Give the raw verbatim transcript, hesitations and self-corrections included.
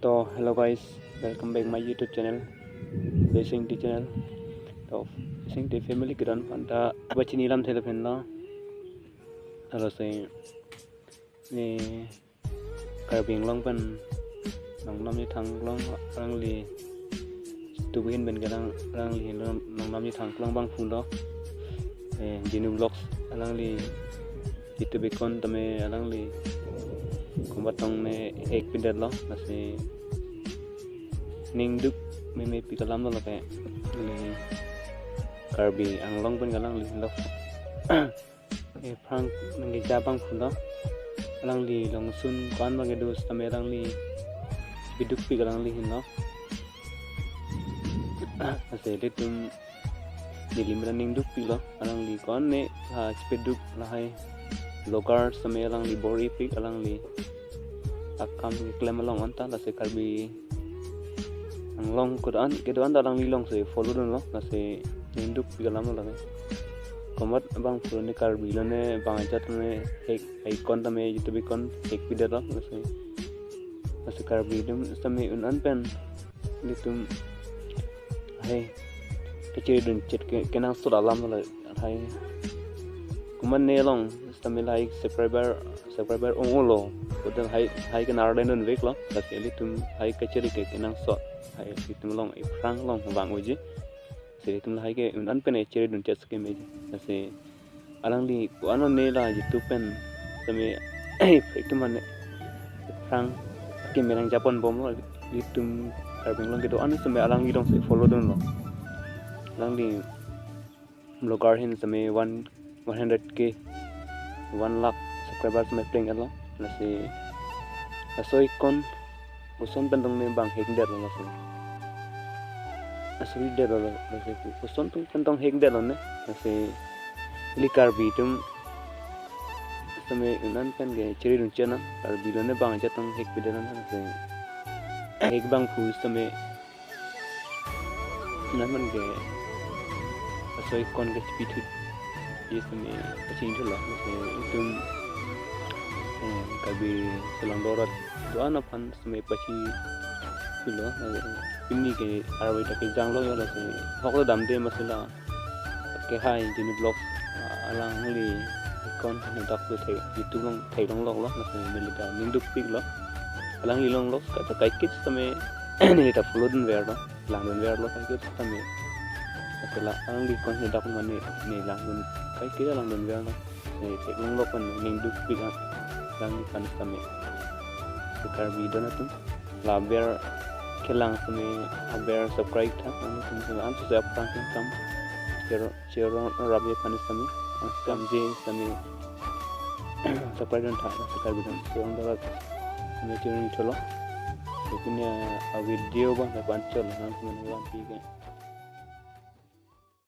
To, hello guys, welcome back my YouTube channel, Blessing T channel. To, Blessing T family kedo-an aphan ta pachini lamthe lapen lo. Halo se, ne Karbi Anglong pen nongnam nithang along alangli tubuhin pen kelang alangli nongnam nithang along bangphu lo. Eh, Genu Vlogs alangli YouTube account tame alangli komat tong ne hack pidetlo, lasi ningduk meme pik alam lo ke, le Karbi Anglong pen alangli lo. Eh, aphrang nangkeja bangphu lo. Alangli longsun ko-an bang kedo sitame alangli biduk pik alangli ahin lo. Lasi ilitum neli mera ningduk pik lo. Alangli ko-an ne ha chipeduk lahai vlogger sitame alangli bor-i pik alangli akam keklem along anta, lasi Karbi Anglong kedo-an kedo-an ta alangli along si follow dunlo, lasi ningduk pik alam lo lake. Komat bangphu ne Karbi lo ne bang ajat ne hack account tame YouTube account hack pidetlo, lasi, lasi Karbi atum sitame un-an pen ilitum hai kachiri dun chet ke kenangsot alam lo hai. Komat ne along sitame lahai subscriber subscriber ong-olo. Hotel hai hai ke nar den dunveklo. Lasi ilitum hai kachiri ke kenangsot hai ilitum along aphrang along vang unji. Lasi ilitum lahai ke un-an pen chiri dun chet ke meji. Lasi alangli ko-an ne la YouTube pen sitame ilitum mane aphrang ke merang japon bomlo, ilitum Karbi Anglong kedo-an sitame alangli along si follow dunlo. Alangli vlogger ahin sitame one, one hundred K, one lakh subscriber sitame pleng-etlo. Lasi laso account koson pen tong ne bang hack detlo lasi. Lasi detlo, lasi koson tong pen tong hack detlo ne. Lasi ili Karbi atum sitame un-an pen ke chiri dun chet na, Karbi lo ne bang ajat tong hack pidetlo na, lasi hack bangphu sitame un-an pen ke laso account ke chipithu, ye sitame pachini thulo, lasi itum, eh, Karbi Anglong dorat do-an aphan sitame pachini thulo, eh, pini ke arve ta kejang lo yo, lasi hok lo damde masila ke hai Genu Vlogs, ah, alangli account ne dak tu thek YouTube along theklong loklo, lasi neli ta ningduk piklo. Alangli along lo kata kaiket sitame neli ta follow dunverlo, lang dunverlo kaiket sitame. Lasi la alangli account ne dak mane ne lang dun kaiket lang dunverlo. Ne theklong lok pen ningduk pik alangli aphan sitame. Lasi Karbi don atum la aber kelang sitame aber subscribe tha, alangtum sitame anso se aphrang ke kam chero chero rabi aphan sitame, kam je sitame subscribe dun tha, lasi Karbi don chero rabi sitame chero ni thulo. Lasi pini a video abang ta pan cholo, nang sitame wan pi ke.